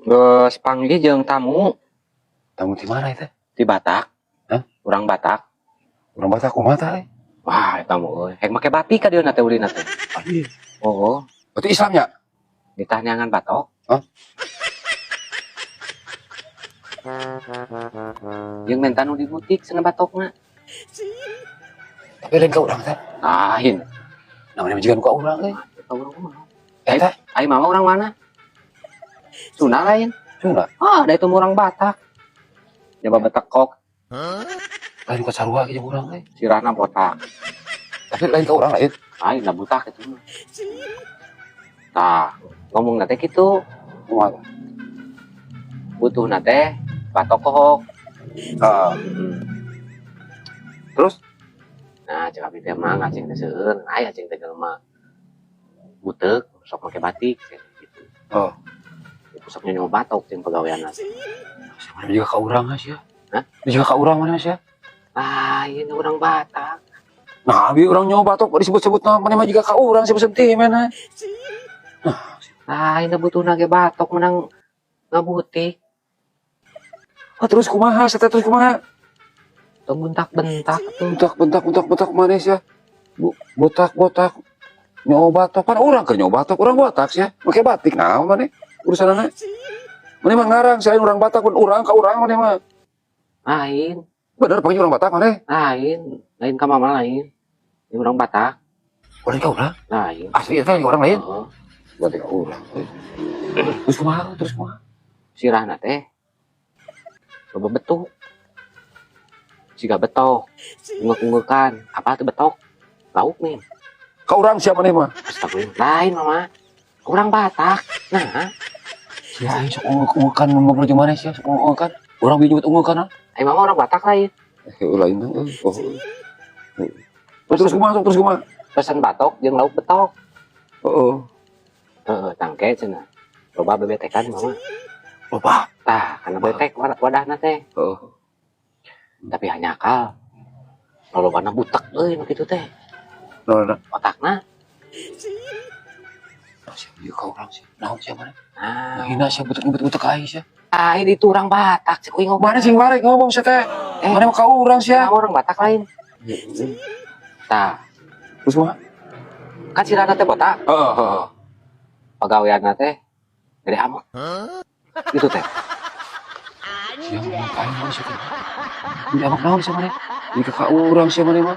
Geus panggih jeung tamu. Tamu di mana itu? Di Batak. Hah? Urang Batak. Urang Batak kumaha tah, eh? Wah, tamu euy. Hek make batik ka dieu na teh ulina teh. Anjir. Oh, Berarti Islamnya? Ditah neangan batok. Hah? Jeung menta nu di butik cenah batokna. Tapi lain ka urang teh. Lain. Namanya juga nu ka urang euy. Ka urang kumaha? Eta Ai mama urang mana? Sunda lain. Sunda. Ah, da itu mah urang Batak. Nyoba betekok, Lain ka sarua ge jeung urang euy. Sirahna botak. Tapi lain ka urang lain. Lain lah, butak itu mah. Tah, ngomong teh kitu, Kumaha? Butuhna teh batok kohok. Ah, terus? Nah, cek abi teh mah ngaceng teh seueur, aya ceng teh jelema buteuk sok make batik gitu. Oh. Itu sok nyoba batok jeung pagaweanna. Mana juga ka urang sih ya? Hah? Juga ka urang mana sih ya? Lain, urang Batak. Nah, abi urang nyoba batok disebut-sebut nama mana mah juga ka urang sebut-sebut mana. Lain, butuhna ge batok menang ngabutik. Ah, terus kumaha? Saya terus kumaha? Tong bentak-bentak tuh. Bentak bentak bentak bentak mana sih ya? Bu, botak botak nyoba batok kan urang ke nyoba batok, urang botak sih ya. Pakai batik nah mana urusan anak. Mana mah ngarang saya urang Batak pun urang ka urang mana mah. Lain, Bener panggil urang Batak mana? Lain, lain ka mama lain. Ini urang Batak, Urang ka urang. Lain. Asli itu orang lain. Heeh. Berarti ka urang. Terus kumaha? Terus kumaha? Sirahna teh loba betuk. Siga betok, ungek-ungekan. Apa tuh betok? Lauk nih. Ka urang siapa nih mah? Astagfirullah. Lain mama. Urang Batak. Nah, Si aing sok ungek-ungekan ngobrol jeung maneh sia, sok ungek-ungekan. Urang bi nyebut ungekan ah. Ai mama urang Batak lain. Eh, lain mah euy. Oh. Terus kumaha sok, terus kumaha? Pesan batok jeung lauk betok. Heeh. Heeh, tangke cenah. Loba bebetekan mama. Loba. Tah, karena betek wadahna teh. Heeh. Tapi hanya akal. Lolobana butek euy nu kitu teh. Nah, nah. Otakna. Sia ieu ka urang sia. Naon sia maneh? Nah, Ngahina sia butek nyebut butek aing sia. Ah, ini itu urang Batak cek uing ngomong. Mana sing barek ngomong sia teh? Eh. Mana mah ka urang sia? Mama urang Batak lain. Tah, Terus kumaha? Kan sirahna teh botak. Heeh, heeh. Pagaweanna teh gede amat. Itu teh. Sia ngomong ka aing naon sia teh? Ini amak naon sia maneh? Ini ka urang sia maneh mah.